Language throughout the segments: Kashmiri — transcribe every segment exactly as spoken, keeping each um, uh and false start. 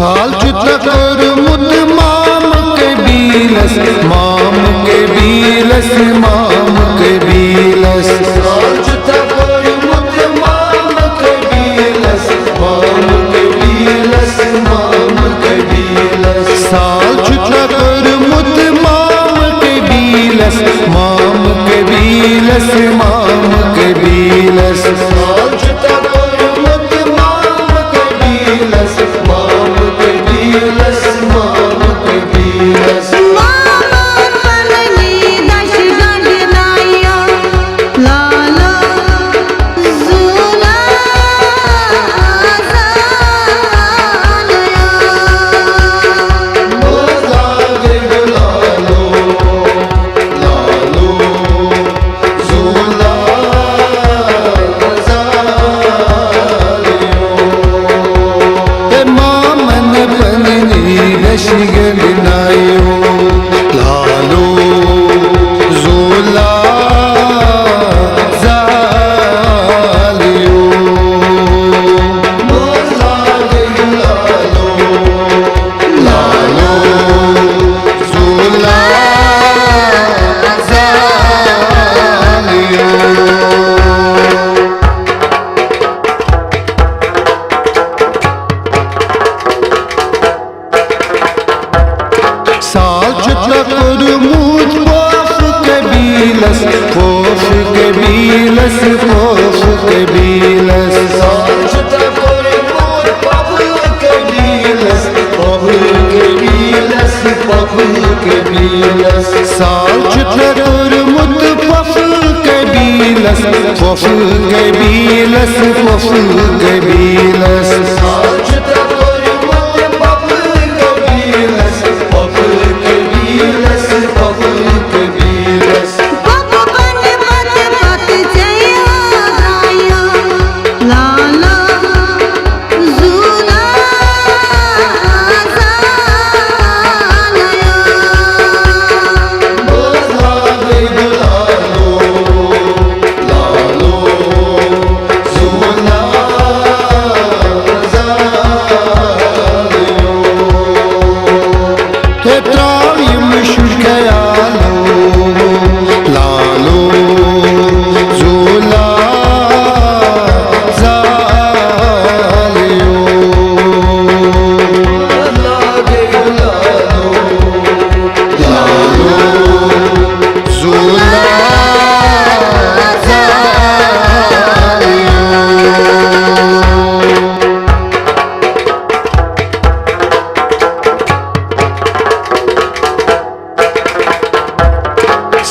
سال چھُ تۄہہِ کوٚرمُت مام قبیٖلس، مام قبیٖلس، مام قبیٖلس۔ سال چھُ تۄہہِ کوٚرمُت مام قبیٖلس، مام قبیٖلس، مام قبیٖلس۔ سال چھُ تۄہہِ کوٚرمُت مام قبیٖلس، مام قبیٖلس، مام قبیٖلس۔ سال چھُ تۄہہِ کوٚرمُت مام قبیٖلس، مام قبیٖلس، مام قبیٖلس۔ مامن پننی دش گنڈ نایو، Lalu Zola زانیو۔ Lalu, Lalu. Zola زالیو۔ A Maman پننی دش گنڈ نایو، Lalu Zola زالیو۔ Lalu, Lalu, Zola زالیو۔ سال چھُ تۄہہِ کوٚرمُت پوفہٕ قبیٖلس، پوفہٕ قبیٖلس، پوفہٕ قبیٖلس۔ سال چھُ تۄہہِ کوٚرمُت پوفہٕ قبیٖلس، پوفہٕ قبیٖلس، پوفہٕ قبیٖلس۔ سال چھُ تۄہہِ کوٚرمُت پوفہٕ قبیٖلس، پوفہٕ قبیٖلس، پوفہٕ قبیٖلس۔ سال چھُ تۄہہِ کوٚرمُت پوفہٕ قبیٖلس، پوفہٕ قبیٖلس، پوفہٕ قبیٖلس۔ پوفہٕ بنہِ پتہٕ پتہٕ ژےٚ یاد آیو، لالا زولا زانیو۔ لالو، لالو، زولا زالیو۔ ہے ترٛاو یِم شُرۍ خیالو، لالو زولا زالیو۔ لالو زولا زالیو۔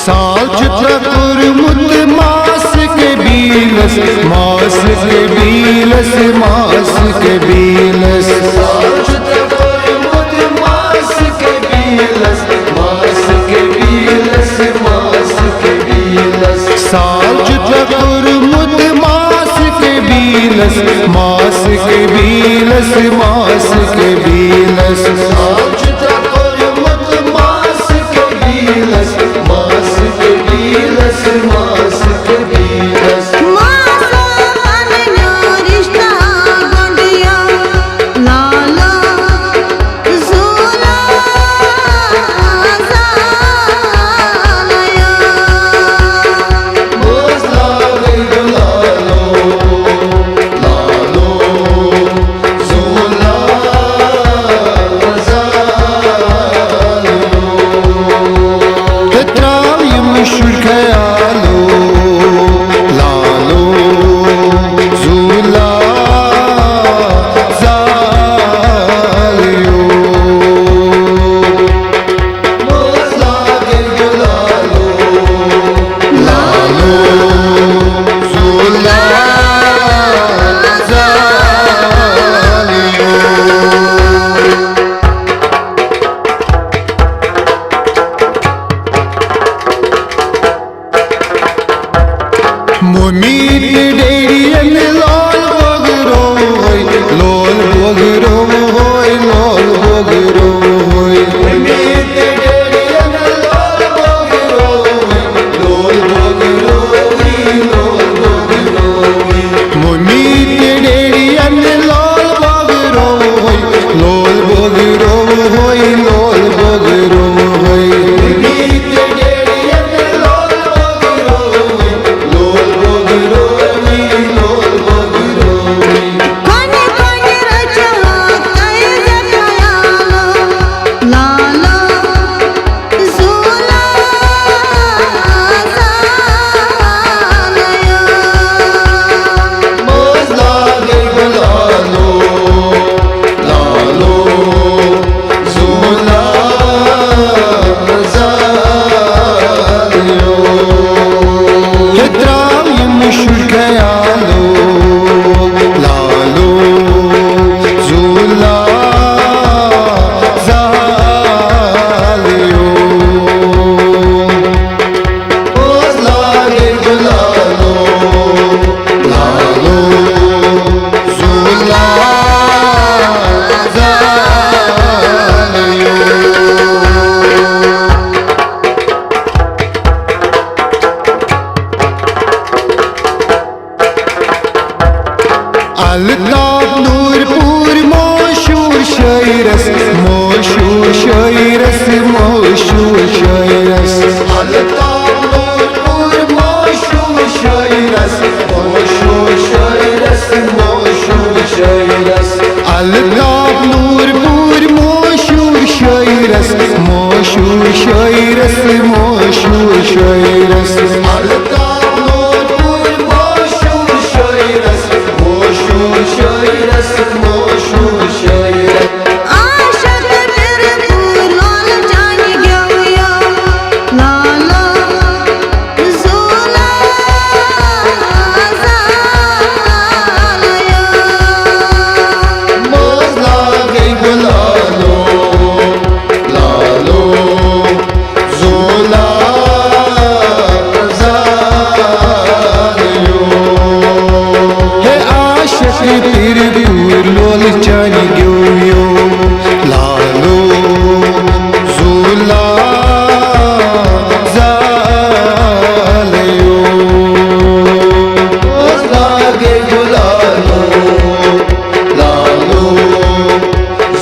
سال چھُ تۄہہِ کوٚرمُت ماس قبیٖلس، ماس قبیٖلس، ماس قبیٖلس۔ سال چھُ تۄہہِ کوٚرمُت ماس قبیٖلس، ماس قبیٖلس، ماس قبیٖلس۔ سال چھُ تۄہہِ کوٚرمُت ماس قبیٖلس، ماس قبیٖلس، ماس قبیٖلس۔ سال چھُ تۄہہِ کوٚرمُت ماس قبیٖلس، ماس قبیٖلس، ماس قبیٖلس۔ ماسو پننیو رشتہ گنڈیو، لالو زولا زانیو۔ بوز لاگے لالو، لالو، زولا زالیو۔ تہٕ ترٛاو یِم شُرۍ خیالو، لالو، زولا زالیو۔ مومی تہٕ ڈیڈیَن لول بوگروے، لول بوگروے، لول بوگروے۔ مومی تہٕ ڈیڈیَن لول بوگروے، لول بوگروے، لول بوگروے۔ مومی تہٕ ڈیڈیَن لول بوگروے، لول شُر خیالو، لالو زولا زالیو۔ اوس لاگے گُلالو، لالو زولا زالیو۔ الطاف نور پور مشہور شٲعرس، مشہور شٲعرس، مشہور شٲعرس۔ الطاف نور پور مشہور شٲعرس، مشہور شٲعرس، مشہور شٲعرس۔ الطاف نور پور مشہور شٲعرس، مشہور شٲعرس، مشہور شٲعرس۔ الطاف نور پور مشہور شٲعرس، مشہور شٲعرس، مشہور شٲعرس۔ عاشق پھر پھول لول چانہِ گیو یو، لالو زولا زالو۔ ماز لاگے گُلالو، لالو زولا زالیو۔ ہے عاشق پھر پھول لول چانہِ گیو یو، لالو زولا زالیو۔ اوس لاگے گُلالو، لالو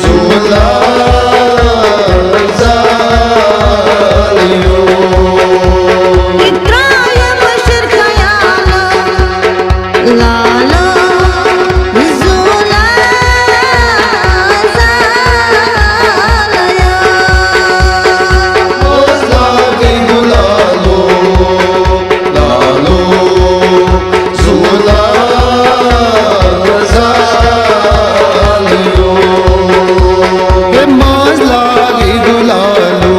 زولا زالیو۔ ترٛایہِ مُشِر خیالو، لالو زولا زالیو۔ اوس لاگے گُلالو، لالو زولا زالیو۔ ہے ماز لاگے گُلالو،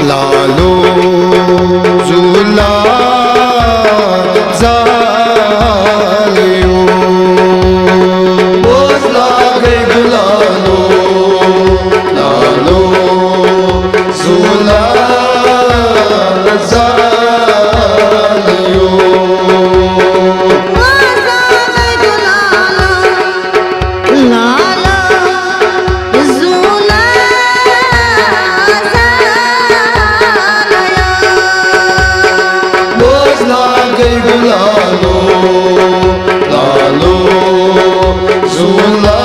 لالو زولا زالیو۔ اوس لاگے گُلالو، لالو زولا زالیو۔ لالو زولا زالیو۔ اوس لاگے گُلالو، لالو زولا